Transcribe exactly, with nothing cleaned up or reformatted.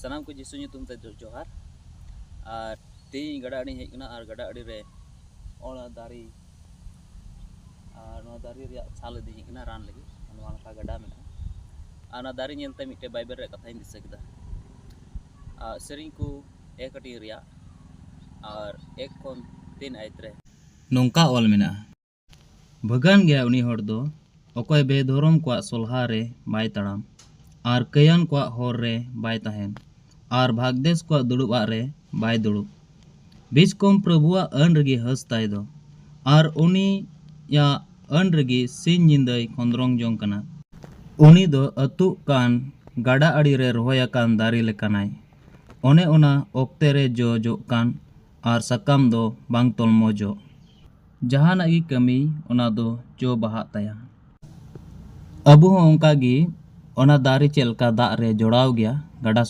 ᱥᱟᱱᱟᱢ ᱠᱚ ᱡᱤᱥᱩ ᱧᱩᱛᱩᱢ ᱛᱮ ᱡᱚ- ᱡᱚᱦᱟᱨ᱾ ᱟᱨ ᱛᱮᱦᱮᱧ ᱜᱟᱰᱟ ᱟᱲᱮᱧ ᱦᱮᱡ ᱠᱟᱱᱟ, ᱟᱨ ᱜᱟᱰᱟ ᱟᱲᱮ ᱨᱮ ᱚᱱᱟ ᱫᱟᱨᱮ, ᱟᱨ ᱱᱚᱣᱟ ᱫᱟᱨᱮ ᱨᱮᱭᱟᱜ ᱪᱷᱟᱞ ᱤᱫᱤᱧ ᱦᱮᱡ ᱠᱟᱱᱟ ᱨᱟᱱ ᱞᱟᱹᱜᱤᱫ᱾ ᱱᱚᱣᱟ ᱱᱟᱠᱷᱟ ᱜᱟᱰᱟ ᱢᱮᱱᱟᱜᱼᱟ᱾ ᱟᱨ ᱚᱱᱟ ᱫᱟᱨᱮ ᱧᱮᱞᱛᱮ ᱢᱤᱫᱴᱮᱡ ᱵᱟᱭᱵᱮᱞ ᱨᱮᱭᱟᱜ ᱠᱟᱛᱷᱟᱧ ᱫᱤᱥᱟᱹ ᱠᱮᱫᱟ᱾ ᱟᱨ ᱥᱮᱨᱮᱧ ᱠᱚ ᱮᱠ ᱦᱟᱹᱴᱤᱧ ᱨᱮᱭᱟᱜ, ᱟᱨ ᱮᱠ ᱠᱷᱚᱱ ᱛᱤᱱ ᱟᱭᱟᱛ ᱨᱮ ᱱᱚᱝᱠᱟ ᱚᱞ ᱢᱮᱱᱟᱜᱼᱟ, ᱵᱷᱟᱹᱜᱟᱱ ᱜᱮᱭᱟ ᱩᱱᱤ ᱦᱚᱲ ᱫᱚ, ᱚᱠᱚᱭ ᱵᱮᱫᱷᱚᱨᱚᱢ ᱠᱚᱣᱟᱜ ᱥᱚᱞᱦᱟ ᱨᱮ ᱵᱟᱭ ᱛᱟᱲᱟᱢ, ᱟᱨ ᱠᱟᱹᱭᱟᱱ ᱠᱚᱣᱟᱜ ᱦᱚᱨ ᱨᱮ ᱵᱟᱭ ᱛᱟᱦᱮᱱ, ᱟᱨ ᱵᱷᱟᱜᱽᱫᱮᱥ ᱠᱚᱣᱟᱜ ᱫᱩᱲᱩᱵ ᱟᱜ ᱨᱮ ᱵᱟᱭ ᱫᱩᱲᱩᱵ᱾ ᱵᱤᱪᱠᱚᱢ ᱯᱨᱚᱵᱷᱩᱣᱟᱜ ᱟᱹᱱ ᱨᱮᱜᱮ ᱦᱟᱹᱥ ᱛᱟᱭ ᱫᱚ, ᱟᱨ ᱩᱱᱤᱭᱟᱜ ᱟᱹᱱ ᱨᱮᱜᱮ ᱥᱤᱧ ᱧᱤᱫᱟᱹᱭ ᱠᱷᱚᱸᱫᱽᱨᱚᱝ ᱡᱚᱝ ᱠᱟᱱᱟ᱾ ᱩᱱᱤ ᱫᱚ ᱟᱹᱛᱩᱜ ᱠᱟᱱ ᱜᱟᱰᱟ ᱟᱲᱮ ᱨᱮ ᱨᱚᱦᱚᱭ ᱟᱠᱟᱱ ᱫᱟᱨᱮ ᱞᱮᱠᱟᱱᱟᱭ᱾ ᱚᱱᱮ ᱚᱱᱟ ᱚᱠᱛᱮ ᱨᱮ ᱡᱚ ᱡᱚᱜ ᱠᱟᱱ, ᱟᱨ ᱥᱟᱠᱟᱢ ᱫᱚ ᱵᱟᱝ ᱛᱚᱞᱢᱚᱡᱚᱜ᱾ ᱡᱟᱦᱟᱱᱟᱜ ᱜᱮ ᱠᱟᱹᱢᱤ, ᱚᱱᱟ ᱫᱚ ᱡᱚ ᱵᱟᱦᱟᱜ ᱛᱟᱭᱟ᱾ ᱟᱵᱚ ᱦᱚᱸ ᱚᱱᱠᱟ ᱜᱮ, ᱚᱱᱟ ᱫᱟᱨᱮ ᱪᱮᱫ ᱞᱮᱠᱟ ᱫᱟᱜ ᱨᱮ ᱡᱚᱲᱟᱣ ᱜᱮᱭᱟ, ᱜᱟᱰᱟ